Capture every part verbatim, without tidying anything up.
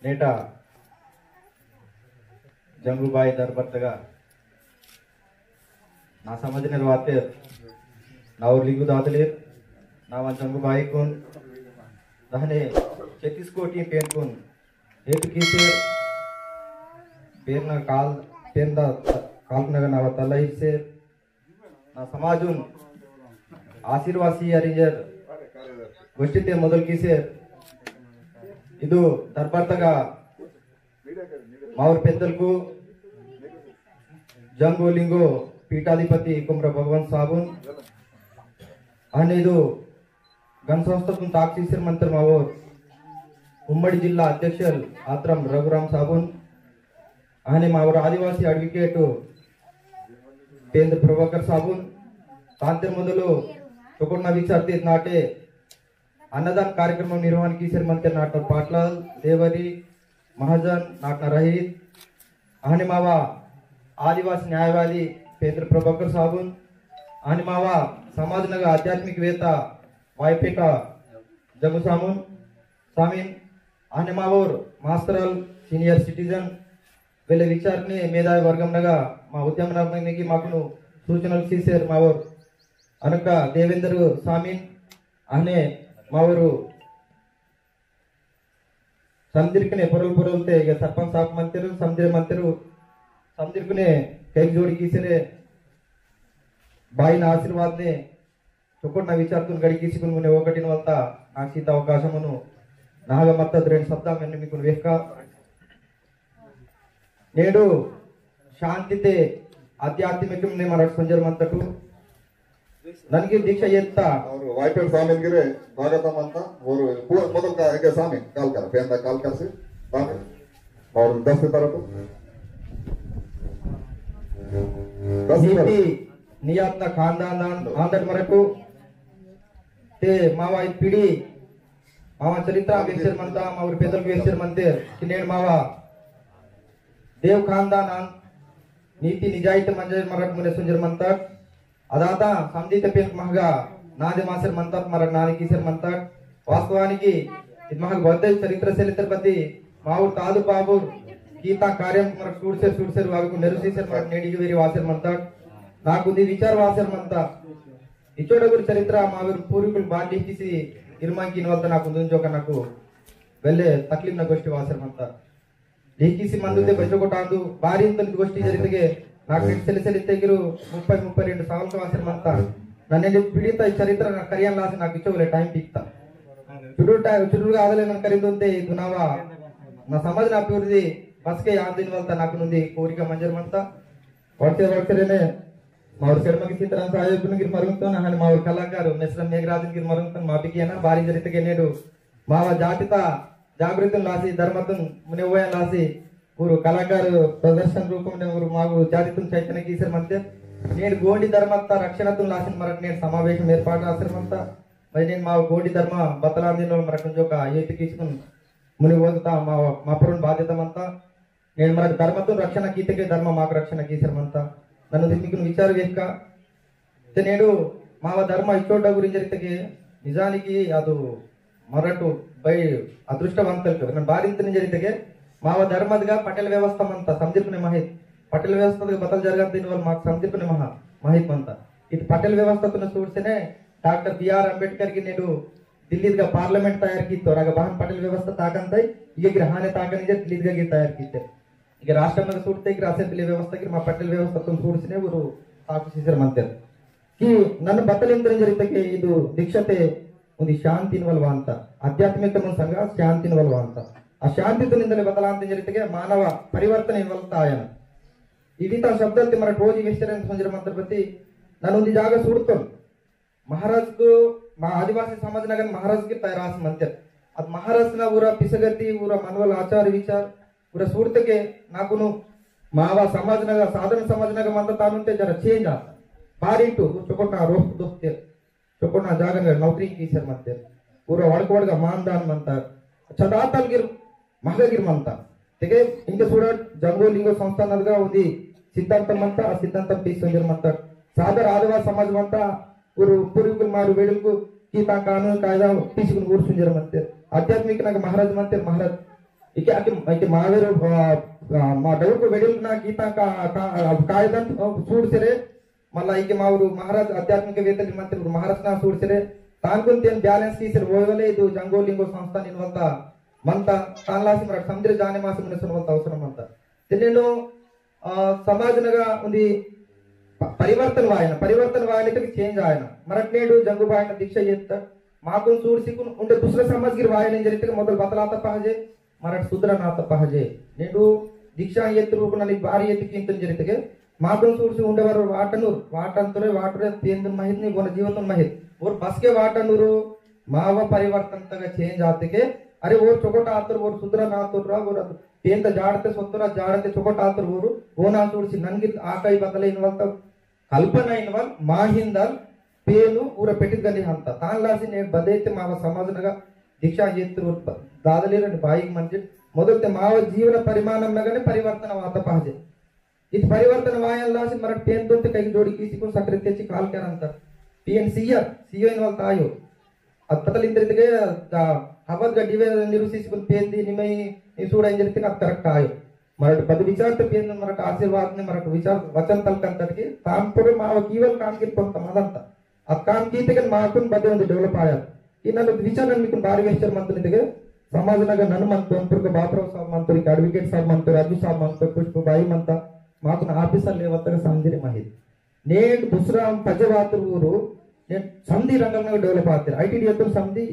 नेटा जंगुबाई दरबर्तगा ना समझने वाते नावर लिंगु दादले नावा जंगुबाई कुन दहने छत्तीस कोटि पेन कुन हेतु कीसे पेरना काल पेरना काल नगर नावा तलाई से ना समाजुन आशीर्वाद सियारिंजर गोष्ठीते मोदल कीसे इदु दरबार तगा मावर पेद्दलकु जंगो लिंगो पीठाधिपति कुमरा भगवंत साबुन अहने इदु गण संस्थातुन ताकसीसर मंतर मावर उम्मडी जिल्ला अध्यक्ष आत्रम रघुराम साबुन अहने मावर आदिवासी advocate पेंद्र प्रभाकर साबुन तांतेर मोदलो चोकोटना विचारते नाटे अन्नदान कार्यक्रम निर्वहण कीसर मंतर नाटो पाटलाल देवरी महाजन नाटना रहित अहने मावा आदिवासी न्यायवादी पेंद्र प्रभाकर साबुन अहने मावा समाज नगा आध्यात्मिक वेता वायपेटा जंगु सामुन सामिन अहने मावोर मास्तरल senior citizen वेले विचारने मेधावी वर्गम नगा मा उद्यम नगा की माकुनु सूचनल सीसेर मावोर अनका देवेंद्र सामिन अहने मावोरु समदिरकने पोरल पोरलते इगे सरपंच साहब मंतेरु समदिर मंतेरु समदिरकने कैक जोड़ी कीसरे बाईना आशीर्वादने चोकोटना विचारतुन गड़ी किसिकुन मुने ओकटिन वलता नाक सीता अवकाशमुनु नाहगा मत्ता द्रेन शब्दा मेन्ने मिकुन वेहका नेडु शांतिते आध्यात्मिकमने मरट संजर मंतटु ननके दीक्षा येत्ता। और वाइटल स्वामी गिरे स्वागतम अंता। और पु-, मोदल का एक स्वामी काल कर पेंदा काल कर से स्वामी और दस तरफ दस तरफ नीति नियातना खानदान आंदट मरटु ते मावा इद पीढ़ी मावा चरित्र वेसर मंता मावर पेदल वेसर मंते किनेड मावा देव खानदान आन नीति निजाइत मंजर मरट मुने सुंजर मंतट अदाता समदीत पेन महगा नादे मासर मंतट मरट नादे कीसर मंतट वास्तवानिकी इद महग बद्दे चरित्र सेलित्र बद्दी मावर तादु पाबुर कीता कार्यम मरट सूरसेर सूरसेर वागु नेरुसीसर मरट नेडिगे वेरी वासर मंतट नाकुदी विचार वासर मंता इचोडगुर चरित्र मावर पूर्वकुल बांडी किसी इरमांकी इनवलता नाकुंदुन जोका नाकु वेल्ले तकलीफ ना गोष्ठी वासर मंता। लेकिसी मंदुते बच्चो को टांदु बारी इंतन गोष्ठी जरितगे नाक सेले सेले तेगिरु मुप्पै मुप्पै रेंडु साल तो आसर मंता। नन्ने पीड़ित चरित्र ना करियन लासे नाक इचो वेले टाइम पिकता। चुडुर टाइम चुडुर आदले नन करिंदुंते दुनावा ना समाज ना अभिवृद्धि बसके यान दिन वलता नाक नुंदी कोरिका मंजर मंता। वर्षे वर्षे रेने मावर सेडमकी सीताराम साहेब गिर मरुंगतोन अहने मावर कलाकार मेसरा मेघराजन गिर मरुंगतोन मापिकी है ना बारी जरितगे नेडु मावा जातिता जागृतुन लासी धर्मतुन मुने वयन लासी गुरु कलाकार प्रदर्शन रूपमने गुरु मागु जातितुन चैतन्य कीसर मंते नेड गोंडी धर्मता रक्षणतुन लासिन मरट नेड समावेश एर्पाटु आसर मंता। मरि नेड माव गोंडी धर्म बतलांदिन मरट जोका येत कीसुन मुने वोदता माव मापरुन बाध्यता मंता। नेड मरट धर्मतुन रक्षण कीतके धर्म माक रक्षण कीसर मंता। नन्नु दिक्कुन विचार वेहका ते नेडु मावा धर्म इच्चोटा गुरिंजरितके निजानिकी अदु मरटु बै अदृष्टवंतल कदु नन बारिंतन जरितके मावा धर्मदगा पटेल व्यवस्था मंता समदिरकुने माहित पटेल व्यवस्था बतल जरगन दिन वल माक समदिरकुने महा माहित मंता। इत पटेल व्यवस्था तुन सूरसेने डॉक्टर बी आर अंबेडकर की नेडु दिल्लीदगा पार्लियामेंट तयार कीतोर अगा बहन पटेल व्यवस्था ताकंतई इगे ग्रहाने ताकन इजे दिल्लीदगा गिर तयार कीते इगे राष्ट्रमदगा सूरते इगे असेंबली व्यवस्था गिर मा पटेल व्यवस्था तुन सूरसेने गुरु ताकु सीसर मंतेर। कि नन बतल इंद्रन जरितके इदु दीक्षते उंदी शांति इनवल वांता आध्यात्मिक मन संग शांति इनवल वांता। आ शांति तुन इंदले बतलांत जरितके मानव परिवर्तन इनवल तायन। इदिता शब्दते मर टोजी वेस्टरन संजर मंतर बती नन उंदी जागा सूरतोन महाराज को मा आदिवासी समाज नगन महाराज के पैरास मंतर। अद महाराज ना उरा पिसगति उरा मनवल आचार विचार उरा सूरतके नाकुनु मावा समाज नग साधारण समाज नग मंता तानुंते जरा चेंज आता। बारी टू चोकोटा रोप दोस्ते चोकोटा जागन नौकरी कीसर मंते। पूरा वड़क वड़क मानदान मंता। चदातल गिर महगा गिर मंता। तेके इंके सूड़ा जंगो लिंगो संस्थान नदगा उंदी सिद्धांत मंता आ सिद्धांत पीस संजर मंता। सादर आदिवासी समाज मंता उरु पूर्वकुल मारु वेडुलकु कीता कानून कायदा पीसकुन उरु सुंजर मंते। आध्यात्मिक नग महाराज मंते महाराज इके अके इके मावेर मा डौर को वेडिल ना गीता का कायदन सूड सिरे। मल्ला इके मावरु महाराज आध्यात्मिक वेतल मंत्री महाराज ना सूड सिरे। तानकुन तेन बैलेंस की सिर वोयवले इदु जंगो लिंगो संस्था निनवलता मंता। तानलासी मरट समदिर जाने मास मुने सुनवलता अवसरम मंता। तेनेनो समाज नगा उन्दी परिवर्तन वायना, परिवर्तन वायना तक चेंज आयना। मरट नेडु जंगुबायना दीक्षा येत्ता माकुन सूर सिकुन उंडे दूसरा समाज गिर वायना जरितक मोदल बतलाता पहजे। मरट सुधरा नाता पहजे। नेडु दीक्षा येत्तुर उकुन अनि बारी येत्तु किंतन जरितक माकुन सूर सि उंडे वर वाटनुर वाटंतुरे वाटुरे तेंदुन महित नि बोन जीवतुन महित। और बसके वाटनुरु मावा परिवर्तन तगा चेंज आतेके। अरे ओर चोकोट आतुर ओर सुधरा नातुर रा ओर पेंद जाड़ते सोतुरा जाड़ते चोकोट आतुर ओर ओना सूर सि नंगिल आकाई बदले इनवल तब कल्पना इनवल माहिंदल पेनु ऊर पेटित गली हंता। तान लासी ने बदेते मावा समाज नगा दीक्षा येत्तुर दादले रन बाइक मंजित मोदलते मावा जीवन परिमाणम नगने परिवर्तन वाता पहजे। इद परिवर्तन वायन लासी मरट पेन दोते कई जोड़ी किसी को सक्रिय तेची काल करंतर। पीएनसीआर सीओ इनवल तायो। अद पतल इंद्रित के हवद गड्डीवे निरुसी सिकुन पेन दी निमई निसूड़ा इंद्रित का करेक्ट आयो। मरट पद विचार तो पेन मरट आशीर्वाद ने मरट विचार वचन तल कंतर के ताम पुरे माव कीवल काम के पंत मदंता। अद काम कीतेके माकुन बदे उंदी डेवलप आया। इनन विचारन मिकुन बारी वेस्टर मंतन इतेके समाज नगा नन मंतन पुरक बापराव साहब मंतन, इक एडवोकेट साहब मंतन, राजू साहब मंतन, पुष्प बाई मंता, माकुन ऑफिसर लेवल तक समझिरे माहित। नेट दूसरा पजे वातुर ऊरु, नेट समझी रंगल नगा डेवलप आतेर। आईटीडी अतुर समझी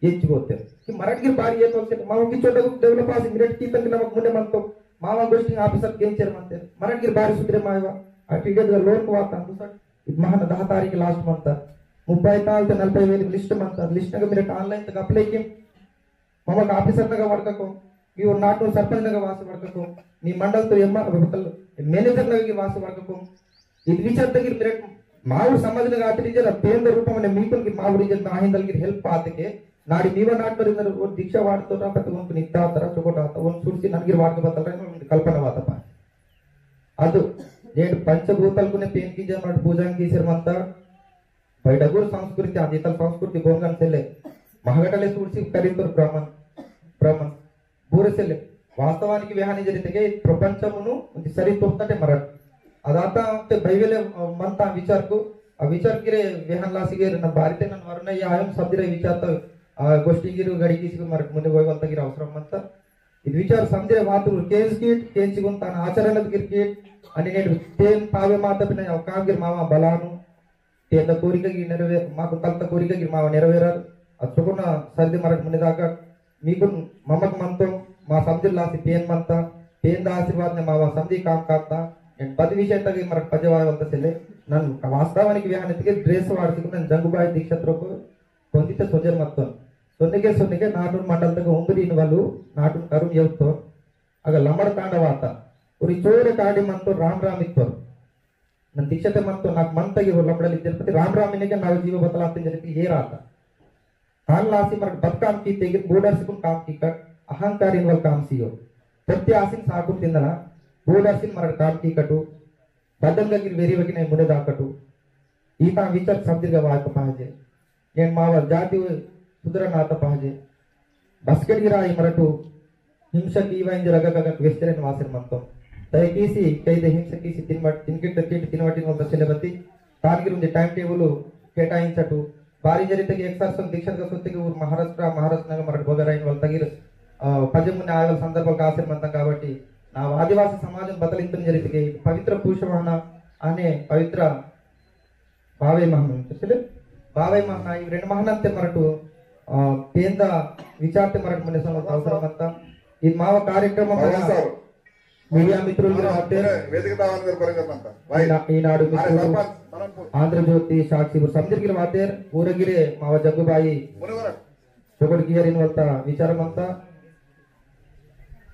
एच्च बोलते कि मराठगिर बारी ये तोलते मावा की चोटा को डेवलप आसी मिनट की तक नमक मुने मंतो। मावा गोष्टी ऑफिसर केंचर मंते मराठगिर बारी सुधरे मायवा। आ टीडे द लोन को वाता दूसर इद महान दहा तारीख लास्ट मंता। मुप्पै ताल ते नलपै वेली लिस्ट मंता। लिस्ट नग मिनट ऑनलाइन तक अप्लाई किम। ममक ऑफिसर नग वड़कको, मी और नाटो सरपंच नग वास वड़कको, मी मंडल तो एम्मा बतल मैनेजर नग की वास वड़कको। इद विचार तगिर मेरे माउर समाज नग आतरी जरा पेंद रूपम ने मीकुन की माउर जन माहिंदल की हेल्प पाते के नाड़ी मीवा नाटो रिंदर वो दीक्षा वाट तो ना पत उनको नित्ता तरह चोकोट आता उन सुरसी ननगिर वाट के बतल रहे उन कल्पना वाता पा। अदु नेट पंचभूतल कुने पेन की जन मट पूजा की सिर मंता। बैडगुर संस्कृति आदि इतल संस्कृति बोंगन सेले महगटले सूरसी करितुर ब्राह्मण ब्राह्मण बोरे सेले। वास्तवानिकी वेहानी जरितेके प्रपंचमुनु उंदी सरी तोहतटे मरट। अदाता ते बैवेले मंता विचारकु आ विचार किरे वेहन लासिगे न बारिते नन वरुण या आयम सदिरे विचारता। गोष्ठी गिरु गड़ी किसी मरट मुने वोय वलता गिर अवसरम मंता। इद विचार समदिरे वातुर केंस कीट केंसी गुन तान आचरण गिर कीट। अनि नेड तेन पावे माता पिना काम गिर मावा बलानु तेंदा कोरिका गिर नेरवे माकु तलता कोरिका गिर मावा नेरवेरर। अचुकुना सर्दी मरक मुने दाका मीकुन ममक मंतो। मा समदिर लासी पेन मंता पेन दा आशीर्वाद ने मावा समदी काम काता। एन पद विषय तक मरक पजवाय वलता सेले नन वास्तवानिकी वेहान इतके ड्रेस वाड़ सिकुन नन जंगुबाई दीक्षा त्रोको कोंदिते सोजर मत्तोन। सोनिके सोनिके नाटुन मंडल तक उंगरी इनवलु नाटुन करुम येवतो। अग लमड़ कांड वाता उरी चोर कांडी मंतो राम राम इत्तोर। नन दीक्षाते मंतो नाक मंता गिर लमड़ल इज्जर पति राम राम इनेके नाव जीव बतलाते जरिते ये राता। तान लासी मरक बद काम कीतेगिर बोडर सिकुन काम कीकट अहंकार इनवल काम सियो। प्रति आसिन साकुन तिंदना बोडर सिन मरक काम कीकटु। बदंग गिर वेरी वकिने मुने दाकटु। ईता विचार समदिरगा वायक पाहजे। नेन मावा जाति सुधरना आता पाहजे। बस्केट गिरा ई मरटु हिंसा कीवा इंजर अगक अगक वेस्तेरेन वासेर मंतो। दयकीसी कैदे हिंसा कीसी तिनवट तिनकिट तिनकिट तिनवट इनवल तसेले बत्ती। तानगिर उंदी टाइम टेबल केटाइंचटु। बारी जरितगे एक सार सन दीक्षातगा सोत्तेगे ऊर महाराष्ट्र महाराष्ट्र नग मरट बगराइन वल तगिर पजमुने आयवल संदर्भ कासेर मंता। काबट्टी ना आदिवासी समाजन बदलिंतन जरितगे पवित्र पूषवाहन अने पवित्र बावे महान तसेले बावे महान इव रेंड महान अंते मरटु पेंदा विचारते मरट मने समझ अवसर मंता। इद माव कार्यक्रम मीडिया मित्रुल गिर वातेर। वेदिक दावन गिर परंजर मंता। ईनाडु मित्रुल आंध्र ज्योति साक्षी समदिर गिर वातेर। ऊर गिरे माव जग्गुबाई चोकट कियर इनवलता विचार मंता।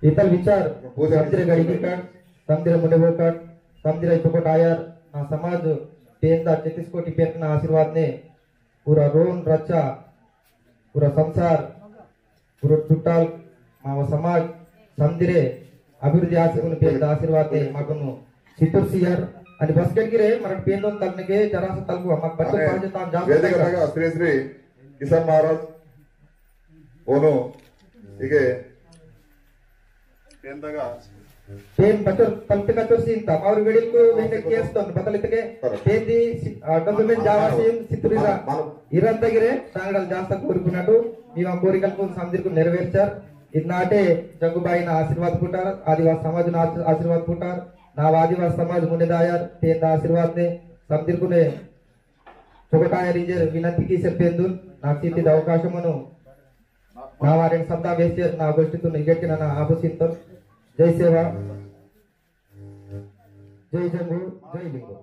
इतल विचार समदिर गड़िकी काट समदिर मुंडे वो काट समदिर चोकट आयर। ना समाज पेंदा छत्तीस कोटि पेंदा आशीर्वाद ने पूरा रोन रचा पूरा संसार पूरा चुट्टाल माव समाज समदिरे अभिवृद्धि आशीर्वाद पेंदा आशीर्वाद ने माकुनु चित्तूर सीआर अनि बस्केट गिरे मरट पेंदोन तलनेके जरासा तलकु अम्मा बच्चों पाजे तान जा वेदिक सकता। श्री श्री किशन महाराज ओनो इके पेंदगा पेन बचर पलते कचर सीन ता और वेडिल को वेंडे केस तो बतल इतके पेन दी डॉक्यूमेंट जावा सीन सितुरिजा इरंतगिरे तांगडल जास्त कोरिकुनाटु मीवा कोरिकल को समदिरकु नेरवेरचर इदनाटे जंगुबाई ना आशीर्वाद पुटार आदिवास समाज ना आशीर्वाद पुटार ना आदिवास समाज मुनेदायर पेन दा आशीर्वाद ने समदिरकुने चोकटायर इंजेर विनंती की सेपेंदुन ना सीती दा अवकाशमनु ना वारेन शब्दा वेस्टर ना गोष्ठीतुन इगेट के ना आपुसिंतन। जय सेवा, जय जंगू, जय लिंगो।